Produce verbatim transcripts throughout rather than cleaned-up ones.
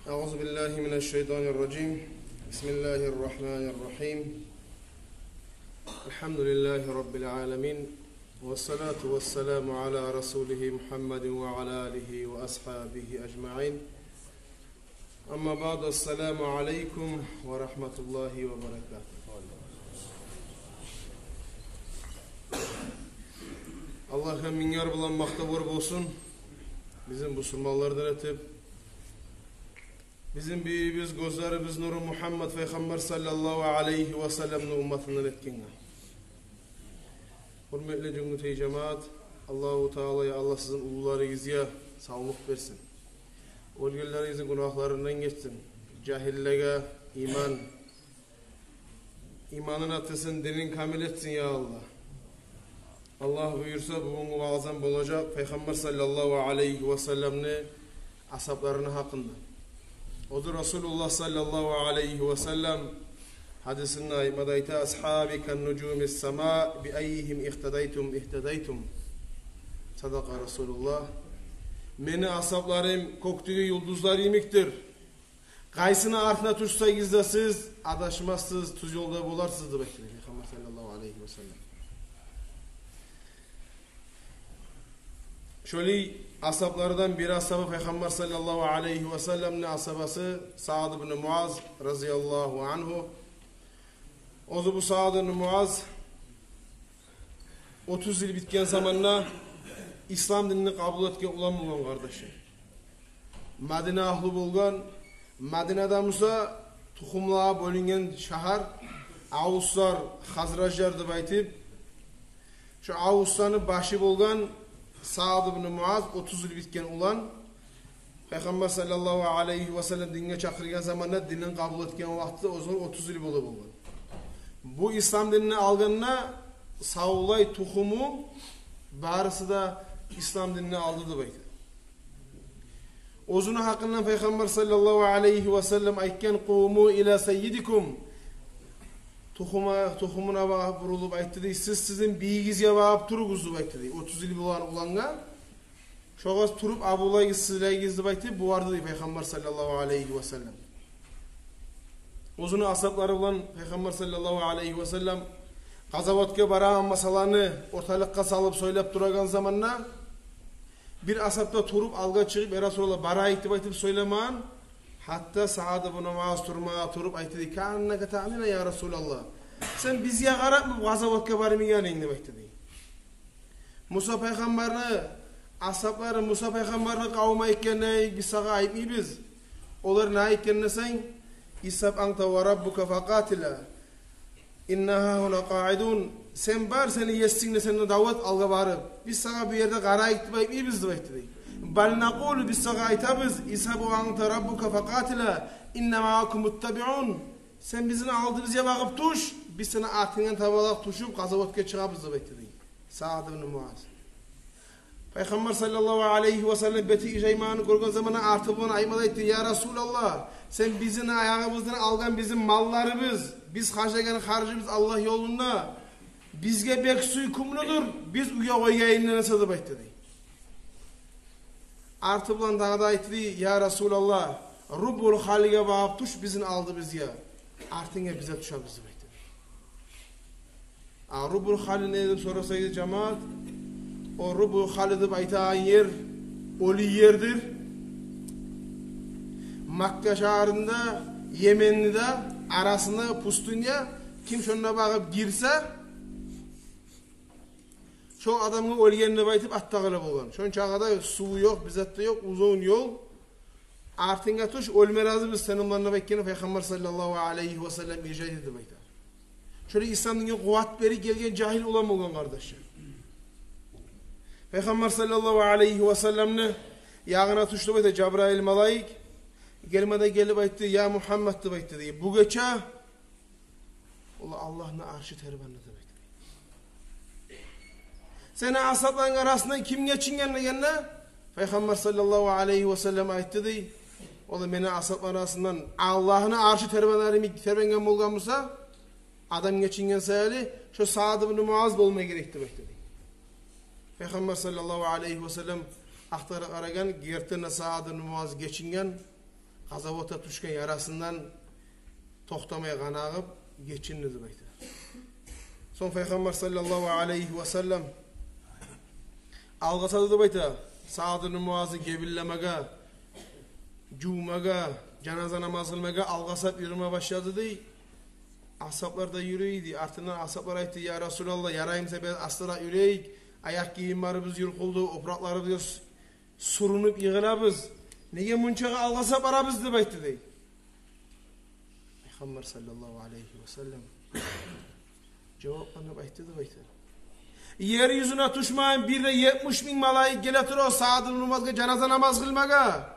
أعوذ بالله من الشيطان الرجيم. بسم الله الرحمن الرحيم. الحمد لله رب العالمين. والصلاة والسلام على رسوله محمد وعلى آله وأصحابه أجمعين. أما بعد، السلام عليكم ورحمة الله وبركاته. Аллагьгъа минг яр булан макътавлар болсун, бизин бусурманлардан этип, бизин бийибиз, гёзлерибиз нуру Мухаммад пайхаммар саллаллагьу алайгьи ва салламны умматындан этгенге. Гьюрметли Жюнгютей жамаат, Аллагьу Таала, я Аллагь, сизин уллуларыгъызгъа савлукъ берсин. Оьлгенлеригизни гюнагьларындан гечсин. Жагьиллеге иман, иманын артдырсын, динин камил этсин, я Аллагь. Аллагь буюрса, бугюнгю ваъзам болажакъ пайхаммар саллаллагьу алайгьи ва салламны асгьабларыны гьакъында. Оьзю Расулуллагь саллаллагьу алайгьи ва саллам гьадисинде айтмада айта: «Асгьаби каннужуми ссама, би аййигьим ихтадайтум ихтадайтум». Садакъа Расулуллагь. Мени асгьабларым кёкдеги юлдузлар йимикдир. Къайсыны артына тюшсегиз де, сиз адашмассыз, тюз ёлда боларсыз, деп айтды пайхаммар саллаллагьу алайгьи ва саллам. Шолай асгьаблардан бир асгьабы, пайхаммар саллаллагьу алайгьи ва салламны асгьабасы Саад ибн Муаз разияллагьу ангьу. Оьзю бу Саад ибн Муаз отуз йыл битген заманда ислам динни къабул этген улан болгъан, къардашлар. Мадина агьлю болгъан. Мадина да буса тухумлагъа бёлюнген шагьар. Авслар, хазражлар деп айтып, шо авсланы башы болгъан Саад ибн Муаз, отуз йыл битген улан. Пайхаммар саллаллагьу алайгьи ва саллам динге чакъыргъан заманда, динин къабул этген вакътиси оьзюню отуз йыл бола болгъан. Бу ислам динни алгъанда савлай тухуму барысы да ислам динни алды деп айта. Оьзюню гьакъындан пайхаммар саллаллагьу алайгьи ва саллам айтгъан: «Къуму ила саййидикум». Тухумуна, тухумуна багъып бурулуп айтды дей: «Сиз сизин бийигизге багъып туругъуз», — деп айтды дей. Отуз йыл болгъан улангъа. Шогъар туруп, абулайгъыз, сыйлайгъыз деп айтып бугъарды дей пайхаммар саллаллагьу алайгьи ва саллам. Оьзюню асгьаблары булан пайхаммар саллаллагьу алайгьи ва саллам къазаватгъа барагъан масъаланы орталыкъгъа салып сёйлеп турагъан заманда, бир асгьаб да туруп, алгъа чыгъып: «Я Расулаллагь, барайыкъ», — деп айтып сёйлемеген. Гьатта Саад ибн Муаз турмагъа туруп айтды дей: «Кааннака таънина, я Расулаллагь. Сен бизге къарап къазаватгъа бармайгъан эдинг», — деп айтды дей. Муса пайхаммарны асгьаблары, Муса пайхаммарны къавуму айтгъанда: «Биз сагъа айтмайбыз». Олар не айтгъан десенг: «Изгьаб анта ва раббука факъатила, инна гьагьуна къаидун». Сен бар, сени есинг де сени дав эт, алгъа барып. Биз сагъа бу ерде къарайыкъ деп айтмайбыз деп айтды дей. «Бал накъулу», биз сагъа айтабыз: «Изгьаб анта ва раббука факъатила, инна магьакум муттабиун». Сен бизин алдыбызгъа багъып тюш, биз сени артынгдан табалакъ тюшюп къазаватгъа чыгъабыз деп айтды дей Саад ибн Муаз. Пайхаммар саллаллагьу алайгьи ва саллам бети ижаймагъанны гёрген заманда арты булан айтмада айтды: «Я Расулаллагь, сен бизин аягъыбыздан алгъан бизин малларыбыз, биз харжлагъан харжыбыз Аллагь ёлунда бизге бек сюйкюмлюдюр, биз уьйге къойгъайыкъ эсе», — деп айтды дей. Арты булан дагъы да айтды дей: «Я Расулаллагь, Руббул Халиге багъып тюш бизин алдыбызгъа, артынгдан биз де тюшебиз», — деп айтды дей. А Руббул Хали не деп сорасагъыз, жамаат, о Руббул Хали деп айтагъан ер оьлю ердир. Макка шагьарында, Йеменни де арасында пустыня, ким шонда багъып гирсе, шо адамгъа оьлген деп айтып ат тагъыла болгъан. Шончагъа да суву ёкъ, бир зат да ёкъ, узун ёл. «Артынга тюш, оьлме разибиз сени булан», — деп айтгъанда, пайхаммар саллаллагьу алайгьи ва саллам иржайды деп айта. Шолай ислам динге къуват берип гелген жагьил улан болгъан, къардашлар. Пайхаммар саллаллагьу алайгьи ва салламны ягъына тюшдю деп айта Жабрайыл малайик. Гелмеде гелип айтды: «Я Мухаммад, — деп айтды дей, — бу гече ол Аллагьны аршы тербенди», — деп айтды. «Сени асгьабларынг арасындан ким гечинген?» — дегенде, пайхаммар саллаллагьу алайгьи ва саллам айтды дей: «Ол мени асгьабларым арасындан Аллагьны аршы тербенер йимик тербенген болгъан буса, адам гечинген саялы, шо Саад ибн Муаз болма герек», — деп айтды дей. Пайхаммар саллаллагьу алайгьи ва саллам ахтара къарагъан, гертиден де Саад ибн Муаз гечинген. къазаватда тюшген ярасындан токътамай къан агъып гечинди деп айта. Сонг Пайхаммар саллаллагьу алайгьи васаллам алгъасады деп айта. Саад ибн Муазны гебинлемеге, жувмагъа, жаназа намаз къылмагъа алгъасап юрюме башлады дей. Асгьаблар да юрюй эди. Артындан асгьаблар айтды: «Я Расулаллагь, яраймыса бир астаракъ юрюйик. Аякъ гийимлерибиз юркъулду, опуракъларыбыз, сюрюнюп йыгъылабыз. Неге мунчагъа алгъасап барабыз?» — деп айтды дей. Пайхаммар саллаллагьу алайгьи васаллам жавапланып айтды деп айта: «Ер юзюне тюшмейин бир де етмиш минг малайик геле тура Саад ибн Муазгъа жаназа намаз къылмагъа.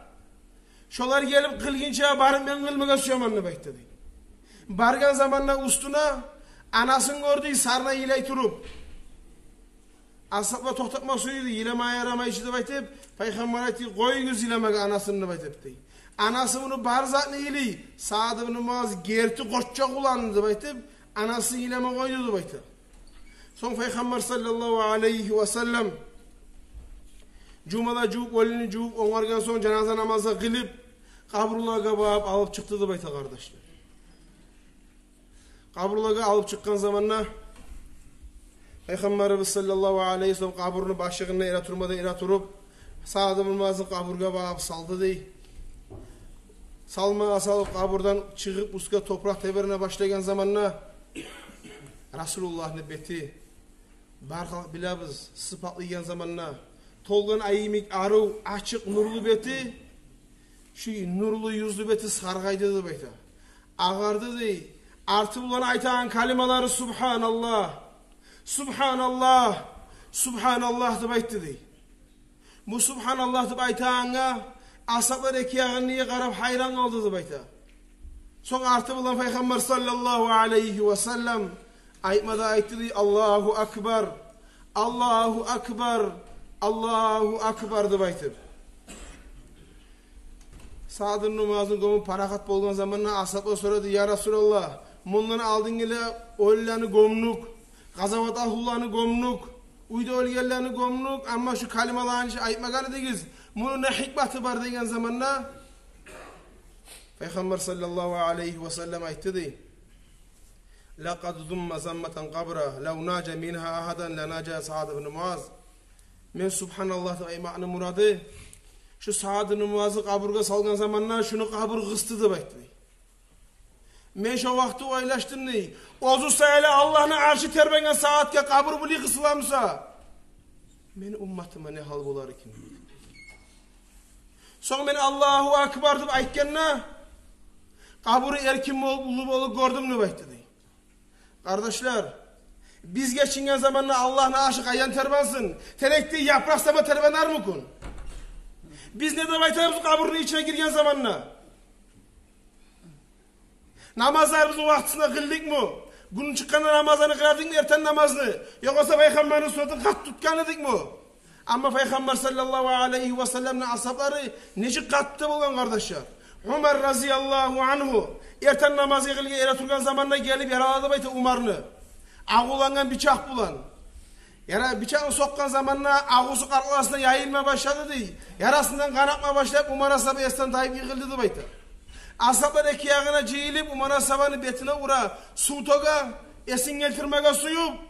Шолар гелип къылгъынча барып мен къылмагъа сюемен», — деп айтды дей. Баргъан заманда уьстюне, анасын гёрдю, сарнай йылай туруп. Асгьаблар токътатма сюйдю, йылама ярамай чы деп айтып, Пайхаммар айтды: «Къоюгъуз йыламагъа анасын», — деп айтып дей. Анасы муну бар затны йылай, Саад ибн Муаз герти къоччакъ уланды деп айтып, анасы йылама къойду деп айта. Сонг Пайхаммар саллаллагьу алайгьи васаллам жувма да жувуп, оьлюню жувуп, онгаргъан сонг жаназа намаз да къылып, къабурлагъа багъып алып чыкъды деп айта, къардашлар. Къабурлагъа алып чыкъгъан заманда Пайхаммарыбыз саллаллагьу алайгьи васаллам къабурну башыгъында эретурмадан эретуруп, Саад ибн Муазны къабургъа багъып салды дей. Салмагъа салып, къабурдан чыгъып, уьстге топуракъ теберене башлагъан заманда Расулуллагьны бети, бар халкъ билебиз, сыпатлайгъан заманда, толгъан ай йимик арив, ачыкъ, нурлу бети, шу нурлу юзлю бети саргъайды деп айта. Агъарды дей. Арты булан айтагъан калималары: «Субгьаналлагь, субгьаналлагь, субгьаналлагь», — деп айтды дей. Бу «Субгьаналлагь» деп айтагъангъа асгьаблар эки ягъына къарап гьайран къалды деп айта. Сонг арты булан Пайхаммар саллаллагьу алайгьи васаллам айтма да айтды дей: «Аллагьу акбар, Аллагьу акбар, Аллагьу акбар», — деп айтып. Саад ибн Муазны гёмюп парахат болгъан заманда асгьаблар сорады: «Я Расулаллагь, мундан алдын геле оьлюлени гёмдюк, къазават агьлуланы гёмдюк, уьйде оьлгенлени гёмдюк, амма шу калималаны гьеч айтмагъан эдигиз. Муну не гьикматы бар?» — деген заманда Пайхаммар саллаллагьу алайгьи васаллам айтды дей: «Лакъад замма замматан кабира, лав нажа мингьа агьадан ла нажа Саад ибн Муаз». Мен «Субгьаналлагь» деп айтмакъны мурады, шу Саад ибн Муазны къабургъа салгъан заманда шуну къабур къысды деп айтды дей. Мен шо вакъти ойлашдым дей, оьзю саялы Аллагьны аршы тербенген сагьатгъа къабур булай къысыламыса, мени умматыма не гьал болар экен? Сонг мен «Аллагьу акбар» деп айтгъанда, къабуру эркин болуп, уллу болуп гёрдюм деп айтды дей. Къардашлар, биз гечинген заманда Аллагьны аршы къайдан тербенсин? Терекден япыракъ сама тербенермикен? Биз не деп айтабыз къабурну ичине гирген заманда? Намазларыбызны вакътисинде къылдыкъмы? Гюн чыкъгъанда намазланы къыла эдикми, эртен намазны? Ёкъса Пайхаммарны суннатын къатты тутгъан эдикми? Амма Пайхаммар саллаллагьу алайгьи васалламны асгьаблары нечик къатты болгъан, къардашлар. Умар разияллагьу ангьу эртен намазгъа къылгъа эретургъан заманда гелип яралады деп айта Умарны агъулангъан бичакъ булан. Яра бичакъны сокъгъан заманда агъусу къаркъарасына яйылма башлады дей. Ярасындан къан акъма башлап, Умар асгьаба эсден тайып йыгъылды деп айта. Асгьаблар эки ягъына жыйылып, Умар асгьабаны бетине ура, сув тёге, эсин гелтирмеге сююп.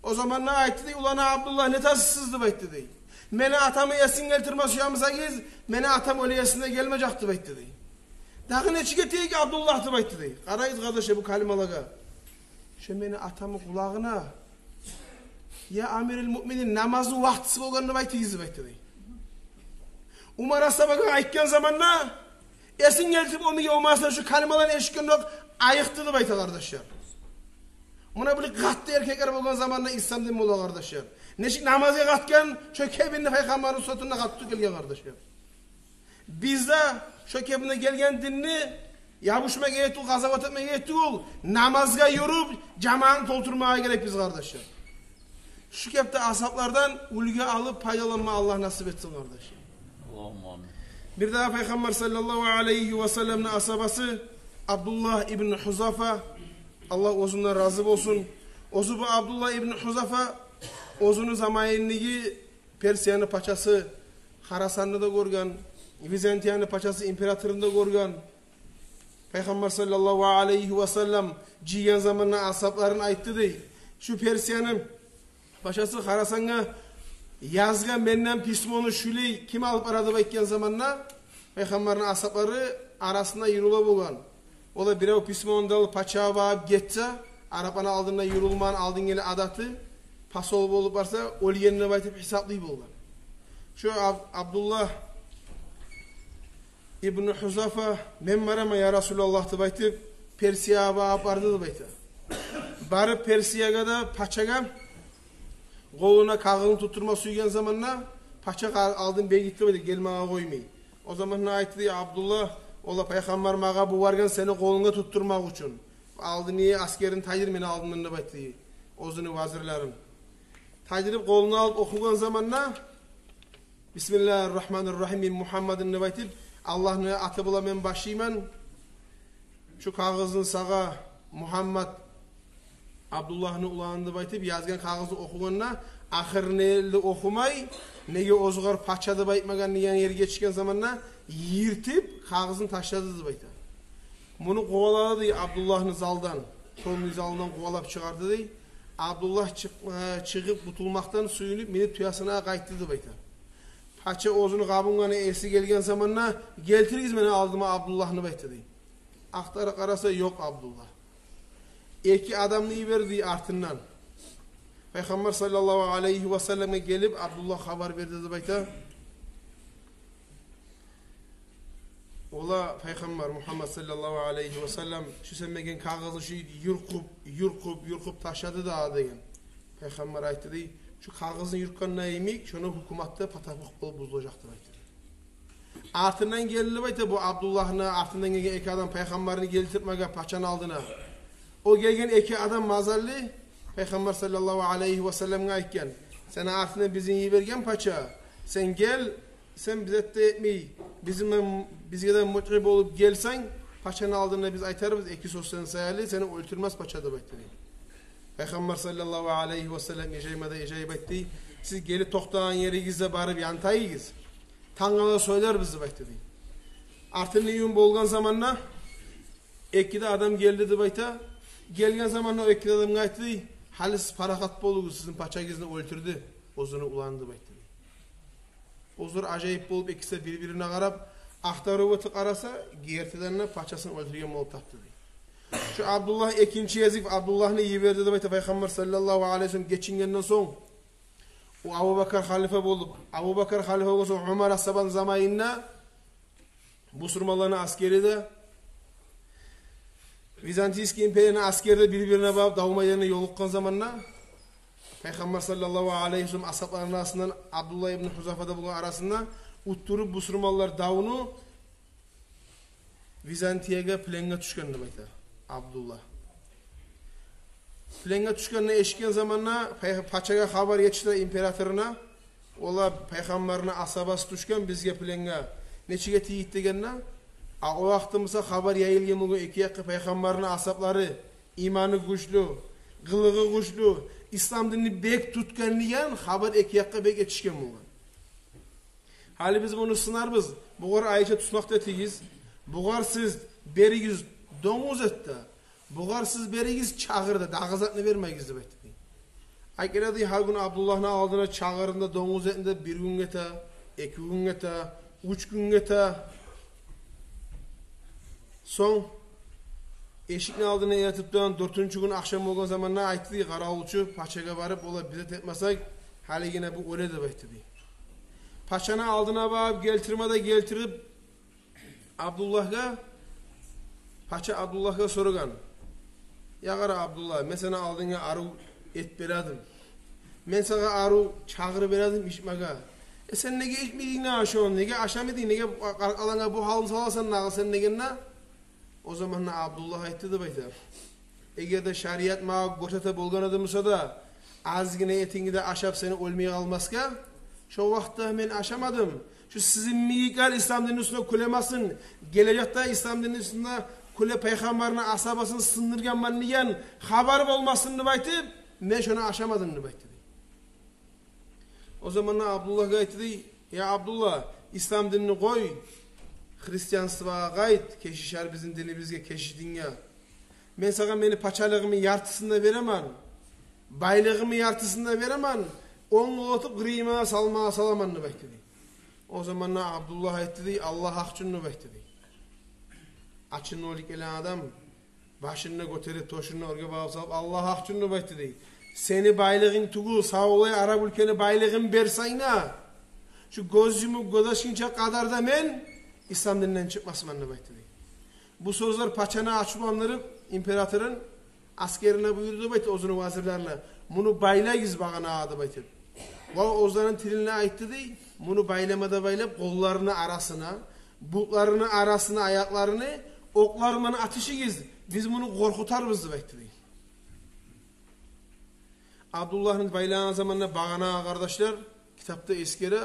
О заманда айтды дей уланы Абдуллагь: «Не этесиз сиз?» — деп айтды дей. «Мени атамны эсин гелтирме сюемисегиз, мени атам оьле эсине гелмежек», — деп айтды дей. «Дагъы нечик этейик, Абдуллагь?» — деп айтды дей. Къарайыкъ, къардашлар, бу калималагъа. «Шо мени атамны къулагъына: „Я амирил муъминин, намазны вакътиси болгъан“, деп айтыгъыз», — деп айтды дей. Умар асгьабагъа айтгъан заманда эсин гелтирип, оьмюрге болмаса шу калималаны эшитгендокъ айыкъды деп айта, къардашлар. Муна булай къатты эркеклер болгъан заманда ислам дин бола, къардашлар. Нечик намазгъа къатгъан, шо кепинде Пайхаммарны суннатына къатты гелген, къардашлар. Биз де шо кепинде гелген динни ябушмагъа герек тюгюл, къазават этмеге герек тюгюл, намазгъа юрюп, жамагьатны толтурмагъа герекбиз, къардашлар. Шу кепде асгьаблардан уьлгю алып пайдаланма Аллагь насип этсин, къардашлар. Аллагьумма амин. Бир дагъы Пайхаммар саллаллагьу алайгьи васалламны асгьабасы Абдуллагь ибн Гьузафа, Аллагь оьзюнден рази болсун. Оьзю бу Абдуллагь ибн Гьузафа оьзюню заманындагъы Персияны пачасы Харасанны да гёрген, Византияны пачасы, императорун да гёрген. Пайхаммар саллаллагьу алайгьи ва саллам жыйгъан заманда асгьабларын айтды дей: «Шу Персияны пачасы, къарасанг, язгъан менден письмону шулай ким алып бара?» — деп айтгъан заманда, Пайхаммарны асгьаблары арасында юрюле болгъан. Олар бирев письмону да алып пачагъа багъып гетсе, арапланы алдында юрюлмейген, алдын геле адаты, посол болуп барса, оьлген деп айтып гьисаплай болгъан. Шо Аб-, Абдуллагь ибну Гьузафа: «Мен бараман, я Расулаллагь», — деп айтып, Персиягъа багъып барды деп айта. Барып Персиягъа да, пачагъа къолуна кагъызны тутдурма сюйген заманда, пача къа-, алдын бегитди деп айта, гелмеге къоймай. О заманда айтды дей Абдуллагь: «Олай, Пайхаммар магъа буюргъан сени къолунга тутдурмакъ учун. Алдын, асгерин тайдыр мени алдымдан», — деп айтды дей, оьзюню вазирлерин. Тайдырып, къолуна алып охугъан заманда: «Бисмиллагьи ррагьмани ррагьим, мин Мугьаммадин», — деп айтып, «Аллагьны аты булан мен башлайман». Шу кагъызны сагъа Мугьаммад, Абдуллагьны уланы деп айтып язгъан кагъызны охугъанда, ахырын элде охумай, неге оьзюгер пача деп айтмагъан деген ерге етишген заманда, йыртып, кагъызны ташлады деп айта. Муну къувалады дей Абдуллагьны залдан, тронный залындан къувалап чыгъарды дей. Абдуллагь чыкъ-, э, чыгъып къутулмакъдан сююнюп, минип тюесине къайтды деп айта. Пача оьзюню къабунгъаны эси гелген заманда: «Гелтиригиз мени алдыма Абдуллагьны», — деп айтды дей. Ахтарып къараса, ёкъ Абдуллагь. Эки адамны йиберди артындан. Пайхаммар саллаллагьу алайгьи ва салламгъа гелип, Абдуллагь хабар берди деп айта. Олар: «Пайхаммар Мугьаммад саллаллагьу алайгьи ва саллам шу сен берген кагъызны шу юлкъуп, юлкъуп, юлкъуп ташлады да», — деген. Пайхаммар айтды дей: «Шу кагъызны юлкъгъанда йимик, шону гьукуматы да пата-пух болуп бузулажакъ», — деп айтды. Артындан гелди деп айта бу Абдуллагьны артындан гелген эки адам Пайхаммарны гелтирмеге пачаны алдына. О гелген эки адам мазаллы, Пайхаммар саллаллагьу алайгьи ва салламгъа айтгъан: «Сени артынгдан бизин йиберген пача, сен гел, сен бир зат да этмей, бизин мен, бизге де мутиъ болуп гелсенг, пачаны алдында биз айтарбыз эки сёз сен саялы, сени оьлтюрмес пача», — деп айтды дей. Пайхаммар саллаллагьу алайгьи ва саллам ижайма да ижайып айтды: «Сиз гелип токътагъан еригизде барып янтайыгъыз. Тангала сёйлербиз», — деп айтды дей. Артындан уьюн болгъан заманда эки де адам гелди деп айта. Гелген заманда о эки де адамгъа айтды дей: «Гьали сиз парахат болугъуз, сизин пачагъызны оьлтюрдю оьзюню уланы», — деп айтды дей. Оьзлер ажайып болуп, экиси бир-бирине къарап, ахтарып оьтюп къараса, гертиден де пачасын оьлтюрген болуп тапды дей. Шо Абдуллагь экинчи гезик Абдуллагьны йиберди деп айта Пайхаммар саллаллагьу алайгьи ва саллам гечингенден сонг, о Абубакар халифа болуп, Абубакар халифа болгъан сонг, Умар асгьабаны заманында бусурманланы асгери де, Византийский империяны асгери де бир-бирине барып, дав майданда ёлукъгъан заманда, Пайхаммар саллаллагьу алайгьи ва саллам асгьабларыны арасындан Абдуллагь ибну Гьузафа да болгъан арасында, уттуруп бусурманлар давну, Византиягъа пленге тюшген деп айта Абдуллагь. Пленге тюшгенни эшитген заманда пай-, пачагъа хабар етишди, императоруна. Олар: «Пайхаммарны асгьабасы тюшген бизге пленге, нечик этейик?» — дегенде, а о вакъти буса хабар яйылгъан болгъан эки якъгъа: Пайхаммарны асгьаблары иманы гючлю, къылыгъы гючлю, ислам динни бек тутгъан деген хабар эки якъгъа бек етишген болгъан. «Гьали биз муну сынарбыз. Бугъар аятча туснакъ да этигиз. Бугъар сиз беригиз донгуз эт де, бугъар сиз беригиз чагъыр да, дагъы затны бермегиз», — деп айтды дей. Айгере дей, гьар гюн Абдуллагьны алдына чагъырын да, донгуз этин де бир гюн гете, эки гюн гете, уьч гюн гете. Сонг эшикни алдына ятып тургъан, дёртюнчю гюн ахшам болгъан заманда айтды дей къаравулчу пачагъа барып: «Олай бир зат этмесек, гьалигине бу оьле», — деп айтды дей. Пачаны алдына барып, гелтирме де гелтирип Абдуллагьгъа, пача Абдуллагьгъа сорагъан: «Я къара, Абдуллагь, мен сени алдынга арив эт бередим. Мен сагъа арив чагъыр бередим ичмеге. Э, сен неге ичмейдинг дагъы шону? Неге ашамайдынг? Неге къаркъарангны бу гьалын саласан дагъы сен?» — дегенде, о заманда Абдуллагь айтды деп айта: «Эгер де шариат магъа гёрсете болгъан эди буса да, азгъына этингни де ашап, сени оьлмей къалмасгъа, шо вакътиде мен ашамадым. Шу сизин мийиклер ислам динни уьстюне кюлемесин, гележекде ислам динни уьстюне кюлеп, Пайхаммарны асгьабасын сындыргъанман деген хабар болмасын деп айтып, мен шону ашамадым», — деп айтды дей. О заманда Абдуллагьгъа айтды дей: «Я Абдуллагь, ислам динни къой, христианствогъа къайт, кешишер бизин динибизге, кешиш динге. Мен сагъа мени пачалыгъымны яртысын да беремен, байлыгъымны яртысын да беремен, онг къолтукъ гримагъа салмагъа саламан деп айтды дей. О заманда Абдуллагь айтды дей: «Аллагь гьакъ учун», — деп айтды дей. Ачынып оьлюп гелген адам башын да гётерип, тёшюн де оьрге багъып салып: «Аллагь гьакъ учун, — деп айтды дей, — сени байлыгъынг тюгюл, савлай араб уьлкени байлыгъын берсенг де, шу гёз юмуп гёз ачгъынча къадарда мен ислам дининден чыкъмасман», — деп айтды дей. Бу сёзлер пачаны ачувландырып, императорун, аскерине буюрду деп айтды, оьзюню вазирлерине: «Муну байлагъыз багъанагъа», — деп айтды. Ва оьзлени тилинде айтды дей: «Муну байлама да байлап, къолларыны арасына, бутларыны арасына аякъларыны, окълар булан атышыгъыз, биз муну къоркъутарбыз», — деп айтды дей. Абдуллагьны байлагъан заманда багъанагъа, къардашлар, китапда эсгере,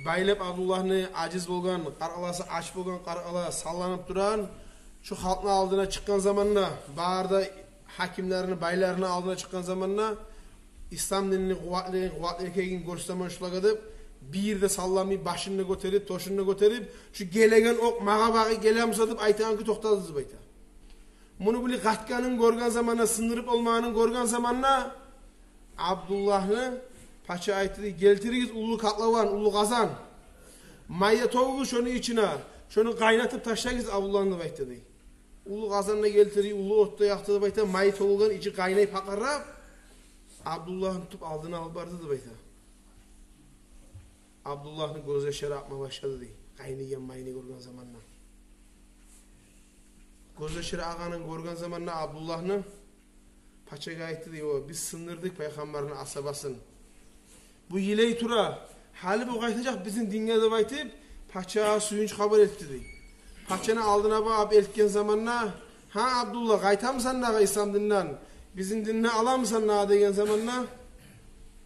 байлап Абдуллагьны, ажиз болгъан къаркъарасы, ач болгъан къаркъара салланып турагъан, шу халкъны алдына чыкъгъан заманда, бары да гьакимлерини, байларыны алдына чыкъгъан заманда, ислам динини къуватлы, къуватлы экенин гёрсетемен шулагъа деп, бир де салланмай, башын да гётерип, тёшюн де гётерип: «Шу гелеген окъ магъа багъып геле буса», — деп айтагъан кюйде токътады деп айта. Муну булай къатгъанын гёрген заманда, сындырып болмагъанын гёрген заманда, Абдуллагьны пача айтды дей: «Гелтиригиз уллу котлован, уллу къазан. Май да тёгюгюз шону ичине, шону къайнатып ташлагъыз Абдуллагьны», — деп айтды дей. Уллу къазан да гелтирди, уллу от да якъды деп айта, май тёгюлген, ичи къайнай пакъырап, Абдуллагьны тутуп алдына алып барды деп айта. Абдуллагьны гёзьяшлары акъма башлады дей, къайнайгъан майны гёрген заманда. Гёзьяшлары акъгъанын гёрген заманда Абдуллагьны, пачагъа айтды дей: «О, биз сындырдыкъ пайхаммарны асгьабасын. Бу йылай тура, гьали бу къайтажакъ бизин динге», — деп айтып, пачагъа сююнч хабар элтди дей. Пачаны алдына багъып элтген заманда: «Гьа, Абдуллагь, къайтамысан дагъы ислам динден, бизин динни аламысан дагъы?» — деген заманда,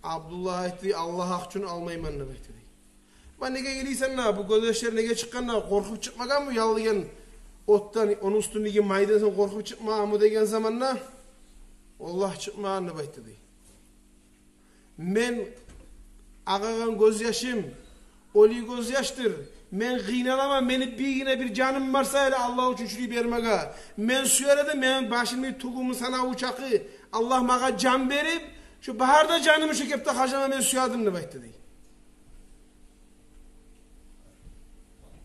Абдуллагь айтды дей: «Аллагь гьакъ учун, алмайман», — деп айтды дей. «Ва неге йылайсан дагъы, бу гёзьяшлар неге чыкъгъан дагъы, къоркъуп чыкъмагъанмы яллайгъан отдан, ону уьстюндеги майдан сонг къоркъуп чыкъмагъанмы?» — деген заманда, «Валлагь, чыкъмагъан», — деп айтды дей. «Мен акъгъан гёзьяшым оьлю гёзьяшдыр. Мен къыйналаман, мени биргине бир жаным бар саялы Аллагь учун шуну бермеге. Мен сюер эдим, мени башымны тюгюмню санаву чакъы Аллагь магъа жан берип, шу бары да жанымны шу кепде харжама мен сюе эдим», — деп айтды дей.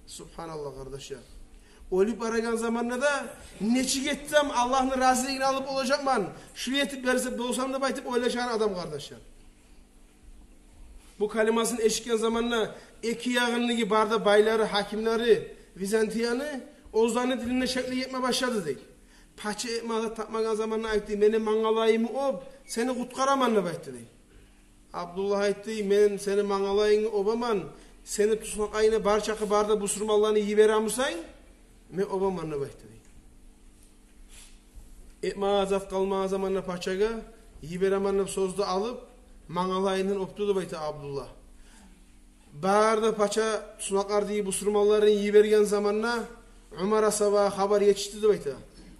Субгьаналлагь, къардашлар. Оьлюп барагъан заманда да: «Нечик этсем Аллагьны разилигин алып болажакъман, шулай этип берсе болсам», — деп айтып ойлашагъан адам, къардашлар. Бу калимасын эшитген заманда эки ягъындагъы бары да байлары, гьакимлери Византияны, оьзлени дининде шеклик этме башлады дей. Пача этме зат тапмагъан заманда айтды: «Мени мангалайымны оп, сени къутгъараман», — деп айтды дей. Абдуллагь айтды: «Мен сени мангалайынгны обаман, сени туснакъларына бар чакъы бары да бусурманланы йиберемисен, мен обаман», — деп айтды дей. Этме зат къалмагъан заманда пачагъа, йиберемен деп сёзню алып, мангалайындан опду деп айта Абдуллагь. Бары да пача туснакълардагъы бусурманларын йиберген заманда Умар асгьабагъа хабар етишди деп айта.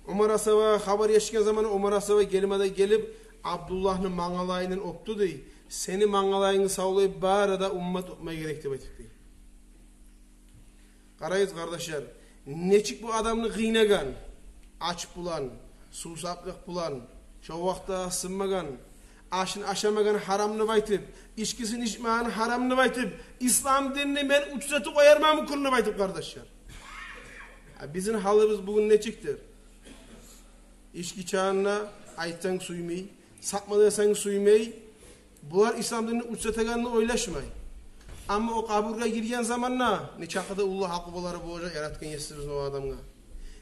Умар асгьабагъа хабар етишген заманда Умар асгьаба гелме де гелип, Абдуллагьны мангалайындан опду дей. «Сени мангалайынгны савлай бары да уммат опма герек», — деп айтып дей. Къарайгъыз, къардашлар, нечик бу адамны къыйнагъан, ач булан, сувсаплыкъ булан, шо вакътиде сынмагъан, ашын ашамагъан гьарам деп айтып, ичкисин ичмеген гьарам деп айтып, ислам динни мен уьч саты къоярман бу кюн деп айтып, къардашлар. А бизин гьалыбыз бугюн нечикдир? Ички чанына айтсанг сюймей, сатма десенг сюймей. Булар ислам динни уьч сатагъанны ойлашмай. Амма о къабургъа гирген заманда нечакъы да уллу акъубалары болажакъ Яратгъан Есибиз о адамгъа.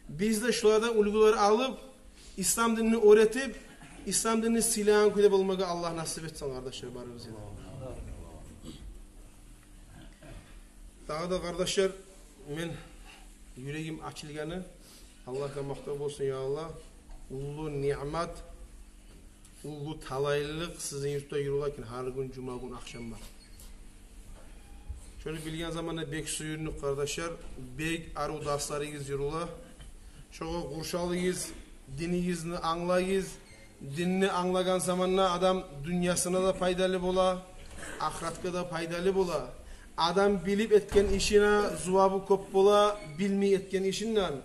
Биз де шулардан уьлгюлер алып, ислам динни оьр этип, ислам динни сыйлагъан кюйде болмагъа Аллагь насип этсин, къардашлар, барыбызгъа да. Дагъы да, къардашлар, мен юрегим ачылгъаны, Аллагьгъа макътав болсун, я Аллагь, уллу ниъмат, уллу талайлылыкъ сизин юртда юрюлеген гьар гюн жума гюн ахшамда. Шону билген заманда бек сююндюк, къардашлар, бек арив дарсларыгъыз юрюле. Шогъар къуршалыгъыз, динигизни англагъыз. Динни англагъан заманда адам дюньясына да пайдалы бола, ахыратгъа да пайдалы бола. Адам билип этген ишине зувабы кёп бола билмей этген ишинден.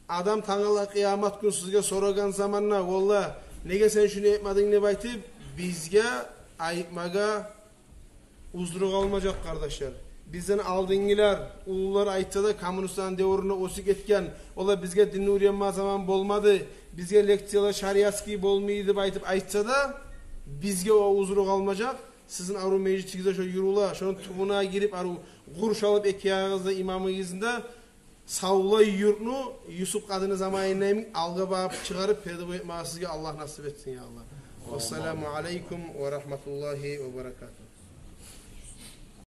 Адам тангала къыямат гюн сизге сорагъан заманда: «Валла, неге сен шуну этмединг?» — деп айтып, бизге айтмагъа узру къалмажакъ, къардашлар. Бизден алдынгылар, уллулар айтса да, коммунистлени девюрюнде оьсюп гетген, олар: «Бизге динни уьйренме заман болмады, бизге лекциялар шариатский болмайды», — деп айтып айтса да, бизге о узру къалмажакъ. Сизин арив межитигизде шо юрюле, шону тюбюне гирип, арив къуршалып эки ягъыгъызда имамыгъызны да, савлай юртну Юсуп къадини заманында йимик алгъа багъып чыгъарып, передовой этмеге сизге Аллагь насип этсин, я Аллагь. Вассаламу алейкум ва рагьматуллагьи ва баракатугь.